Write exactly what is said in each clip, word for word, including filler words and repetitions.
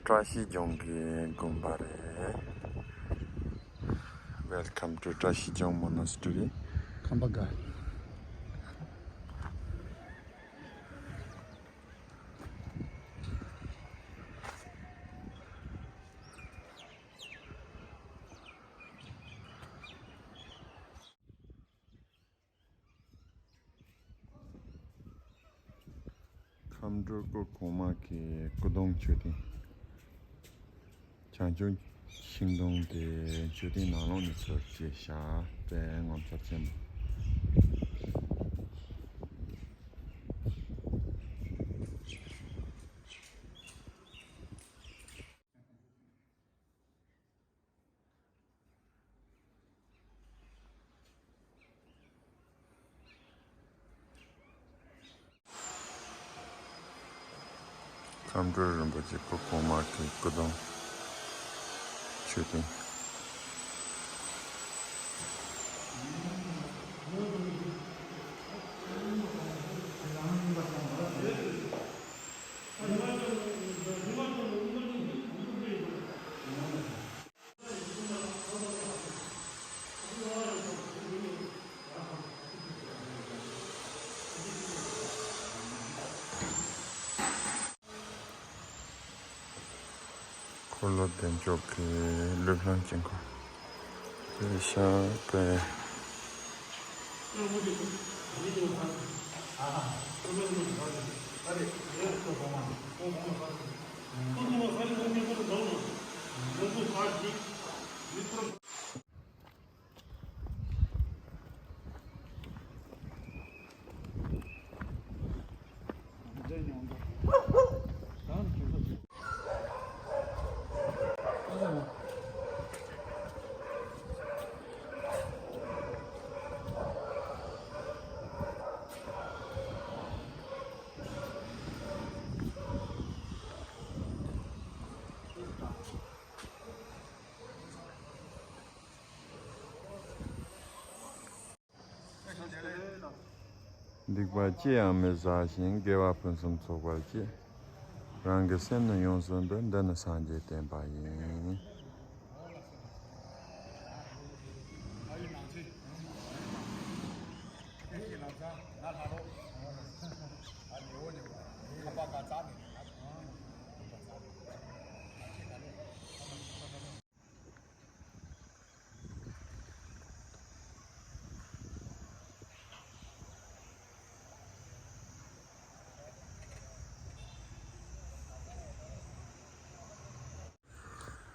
བཀྲ་ཤིས་ལྗོངས་ཀྱི་དགོན་པ་རེད། Welcome to བཀྲ་ཤིས་ལྗོངས Monastery. ཁམས་པ་དགའ། ཁམས་སྤྲུལ་སྐུ་གོང་མ་གི་སྐུ་གདུང་མཆོད་རྟེན། བྱང་ཆུབ་ཤིང་སྡོང་དེ་མཆོད་རྟེན་ནང་ལོགས་ནས་ཚུར་བཅད་བཞག་པའི་ངོ་མཚར་ཆེན་པོ། ཁམས་སྤྲུལ་རིན་པོ་ཆེ་སྐུ་གོང་མ་གི་སྐུ་གདུང་མཆོད་རྟེན། འཁོར་ལོ་བདེ་མཆོག་གི་ལུས་ལྷམ་ཅན་ཁོ། དེ་ཤ་པའི། སྡིག་པ་ཅི་ཡང་མི་བསགས་ཤིང་། དགེ་བ་ཕུན་སུམ་ཚོགས་པར་བྱེད། རང་གི་སེམས་ནི་ཡོངས་སུ་འདུལ། འདི་ནི་སངས་རྒྱས་བསྟན་པ་ཡིན།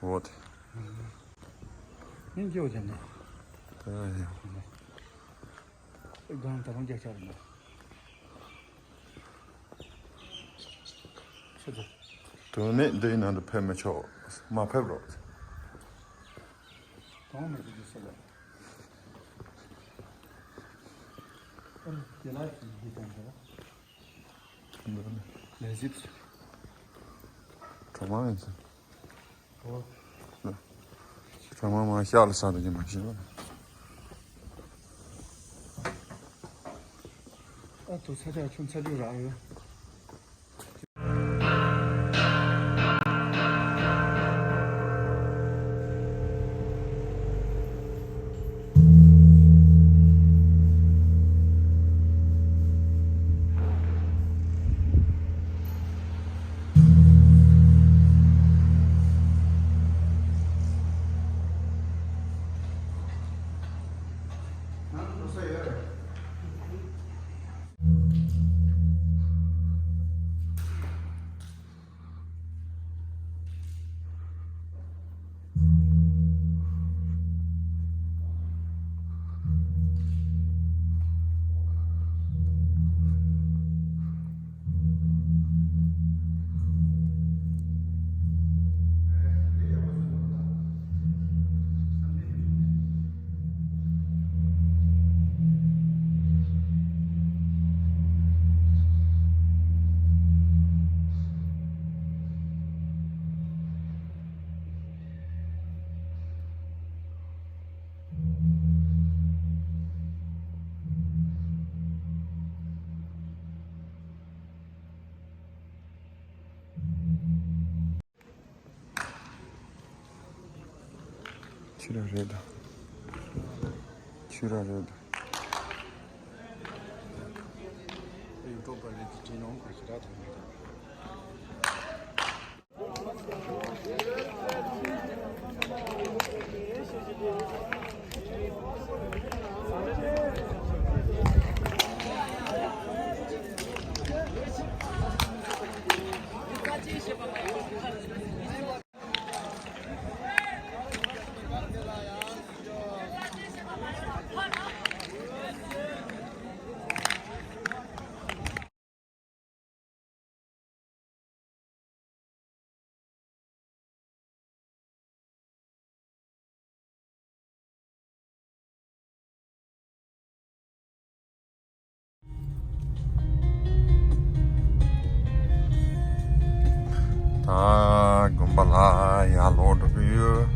འོ་དེ། ཡིན་སྐྱོ་ཅན་ན། ཨེ་ཡ། སྒང་ད་རུང་རྒྱག་ཆག་རེད་ན། ཆུ་ཚོད། དོན་མེད་འདིའི་ནང་དུ་ཕེབས་མི་ཆོག་མ་ཕེབས་རོགས། དོན་མེད་དུ་འདི་སུ་ལ། ཨ་རེ་དེ་ལ་ཡིན་གྱི་ཀྱང་འདྲ། འདི་ནི་ལས་བྱེད། གྲོགས་མོ་ཡིན་ཟེར། ཨོ། གྲོགས་མོ་མ་ཤག་ལ་ས་རུ་ཡིན་མ་ཤེས་པ། ཨ་ཐུག་ས་ཆ་ཆུང་ཚ་རྒྱུ་རག་ཡོད། ཁྱི་ར་རེད་ད། ཁྱི་ར་རེད་ད། ཡུ་ཊུབ་པ་རེད་དེ་བྲིས་ནོ་ཁོ་ཁྱི་ར་དང་མི་དང་། ད་དགོན་པ་ལ་ཡར་ལོག་འགྲོ་གི་ཡོད།